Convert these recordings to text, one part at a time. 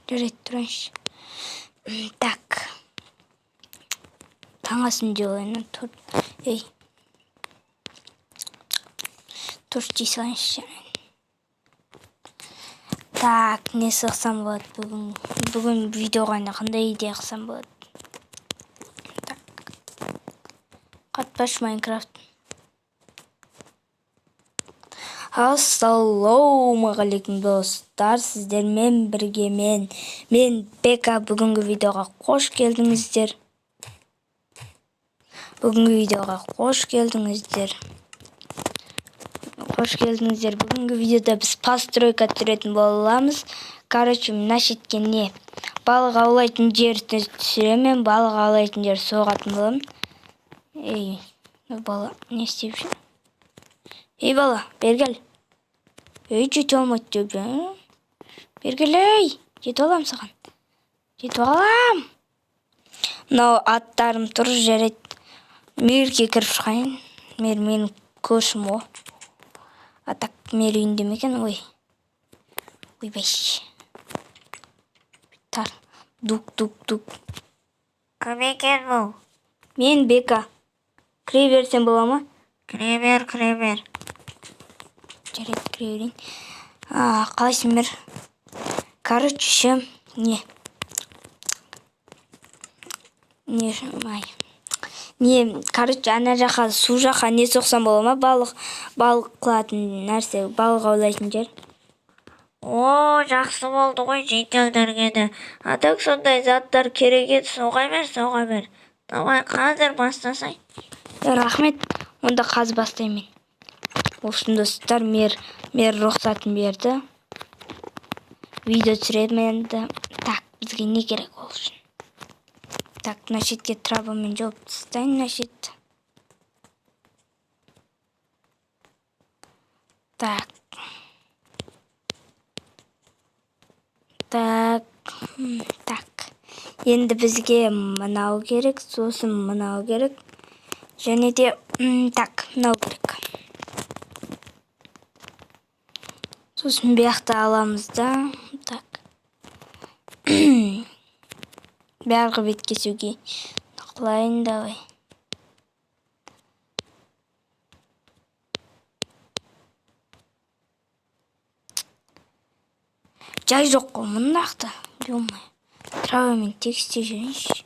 Жарайды, тұрайыншы. Так. Таң асын жеп алайын. Торт. Ей. Торт жей салайыншы. Так, не соқсам болады бүгін? Бүгін видеоға қандай идея қылсам болады? Так. Қатпаш Майнкрафт. Ассалаумағалейкум, достар, сіздермен бірге мен Бека. Бүгінгі видеоға қош келдіңіздер. Бүгінгі видеоға қош келдіңіздер. Қош келдіңіздер. Бүгінгі видеода біз постройка түсіретін боламыз. Короче, мына шетке не? Балық аулайтын жер түсіремін, балық аулайтын жер соғатын боламын. Ей, бала не істеп жүр? Ей, бала, бері кел. Ей, жете алмайды деп. Бері кел, ей, жетіп аламын саған. Жетіп алам. Мынау аттарым тұр, жарайды. Мейірге кіріп шығайын. Мейір менің көршім ғой. А так, мейір үйінде ме екен? Ой. Ойбай. Тар. Дук, дук, дук. Кім екен бұл? Мен Бека. Кіре берсем бола ма? Кіре бер, кіре бер. Жарайды, кіре берейін. Қалайсың, Мир? Короче, ше, не? Не, ай. Не, короче, ана жаққа, су жаққа не соқсам бола ма? Балық, балық қылатын нәрсе, балық аулайтын жер. О, жақсы болды ғой жителдерге де. А так сондай заттар керек еді, соға бер, соға бер. Давай, қазір бастасай. Рахмет, онда қазір бастаймын. В общем, достар, мер рұқсатын берді. Видео түсіремін енді. Так, бізге не керек ол үшін? Так, мына шетке травамен жауып тастайын мына шетті. Так. Так. Так. Енді бізге мынау керек, сосын мынау керек. Және де, так, мынау керек. Сосын бұяқты аламыз да. Так. Бәрі бет кесуге қылайын, давай. Жай жоқ қой мұндақты. Ё-моё. Травамен тегістеп жіберейінші.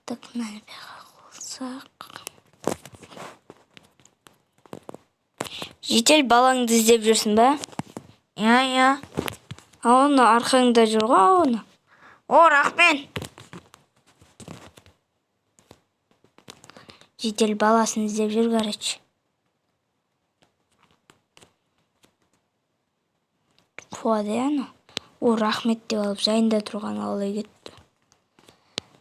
Так, мынаны бұяққа қойсақ. Житель, балаңды іздеп жүрсің ба? Иә, иә. А оны арқаңда жүр ғой, оны. О, рахмет. Житель баласын іздеп жүр, короче. Қуады, иә, анау. О, рахмет деп алып, жайында тұрған алай кетті.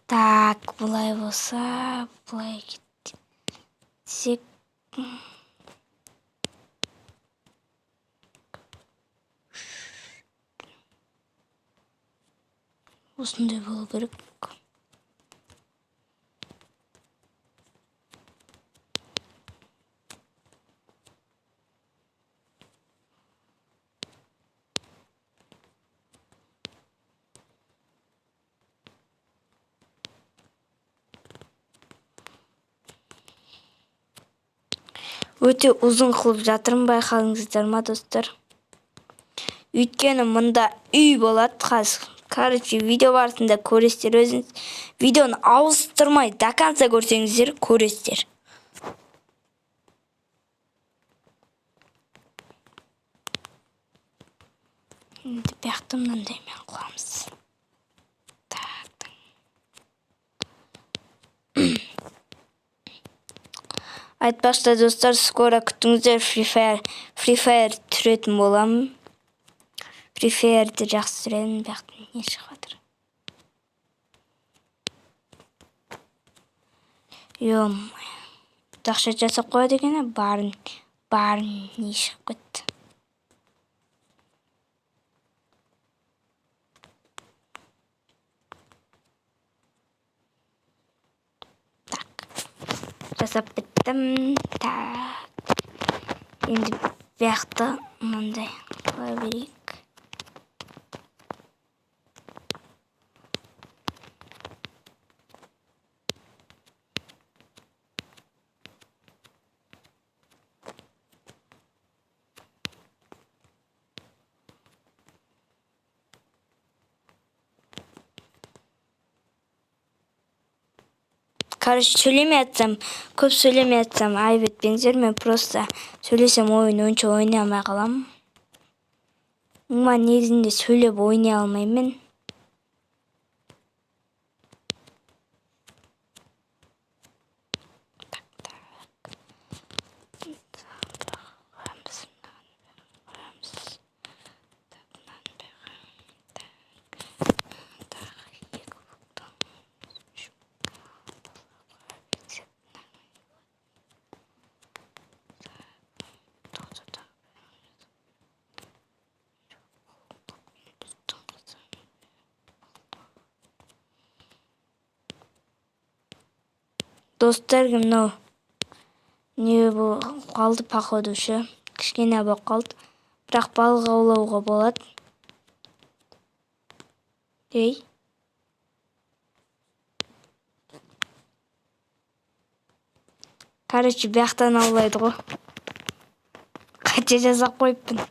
Так, бұлай болса, бұлай кетсек. Осындай болу керек. Өте ұзын қылып жатырмын, байқадыңыздар ма, достар? Өйткені мында үй болады қазір. Короче, видео барысында көресіздер өзіңіз. Видеоны ауыстырмай до конца көрсеңіздер, көресіздер. Енді бұяқты мынандаймен қыламыз. Так. Айтпақшы, достар, скоро күтіңіздер, Free Fire түсіретін боламын. Free Fire'ді жақсы түсіремін, бұяқтан не шығып жатыр? Ё-моё. Ақша жасап қояды екен, барын не шығып кетті. Так. Жасап біттім. Так. Енді бұяқты мынандай қоя берейік. Короче, сөйлемей атсам, көп сөйлемей атсам, айып етпеңіздер, мен просто сөйлесем ойын онша ойнай алмай қаламын. Мен негізінде сөйлеп ойнай алмаймын мен. Так, так. Достар, мынау не болып қалды, походу ше, кішкене болып қалды, бірақ балық аулауға болады. Ей. Короче, бұяқтан аулайды ғой. Қате жасап қойыппын.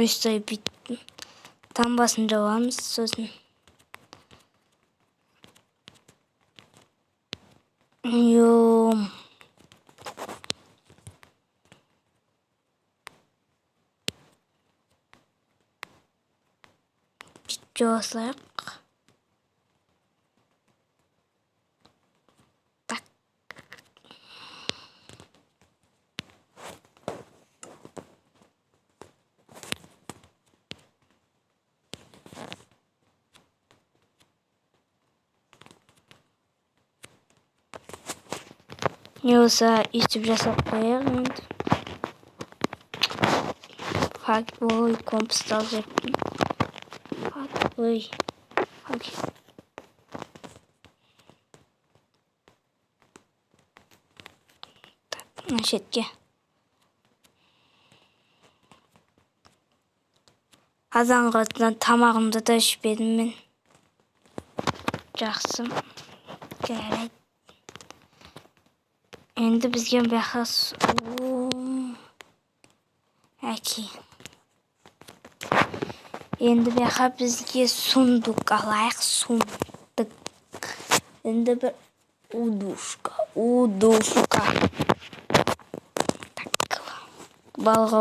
Өстай бүйттім. Тамбасын жабамыз, сосын. Йом. Бүйтіп жаба салайық. Так. Не болса өйтіп жасап қояйық енді. Фак, ой, компасты алып жіберіппін. Фак, ой, фак. Так, мына шетке. Азанғы тамағымды да ішпедім мен. Жақсы. Жарайды. Енді бізге бұяққа әке. Енді бұяққа бізге сундук алайық, сундук. Енді бір удушка, удушка. Так. Балық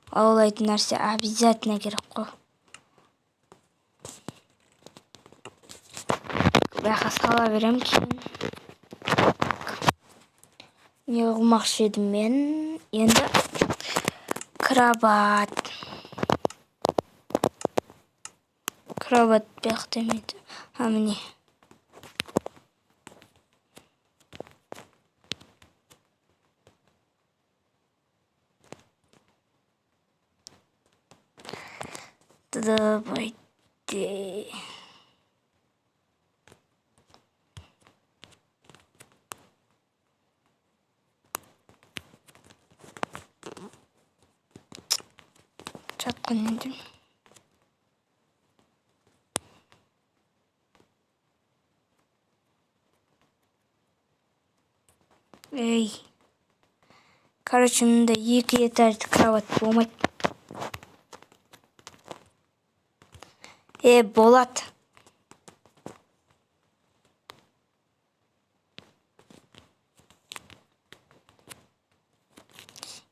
аулайтын нәрсе обязательно керек қой. Бұяққа сала беремін кейін. Не қылмақшы едім мен? Енді кровать. Кровать бұяқта емейді. А, міне. Давайте. Жатқан едім. Ей. Короче, мында екі этажды кровать болмайды. Болады.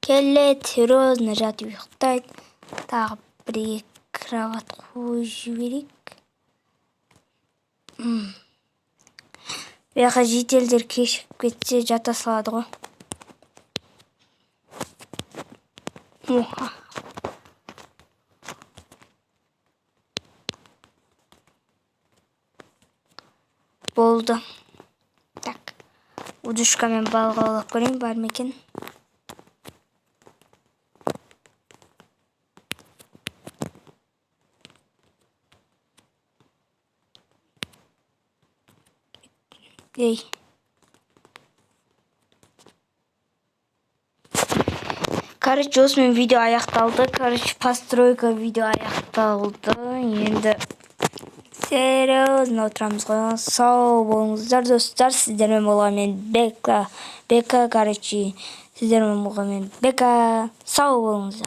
Келеді, серьезно жатып ұйықтайды. Тағы бір екі кровать қойып жіберейік. Бұл жаққа жительдер кешігіп кетсе жата салады ғой. Оха. Болды. Так. Удочкамен балық аулап көрейін, бар ма екен? Ей. Короче, осымен видео аяқталды. Короче, постройка видео аяқталды. Енді серьезно отырамыз ғой. Сау болыңыздар, достар. Сіздермен болған мен Бека. Бека, короче, сіздермен болған мен Бека. Сау болыңыздар.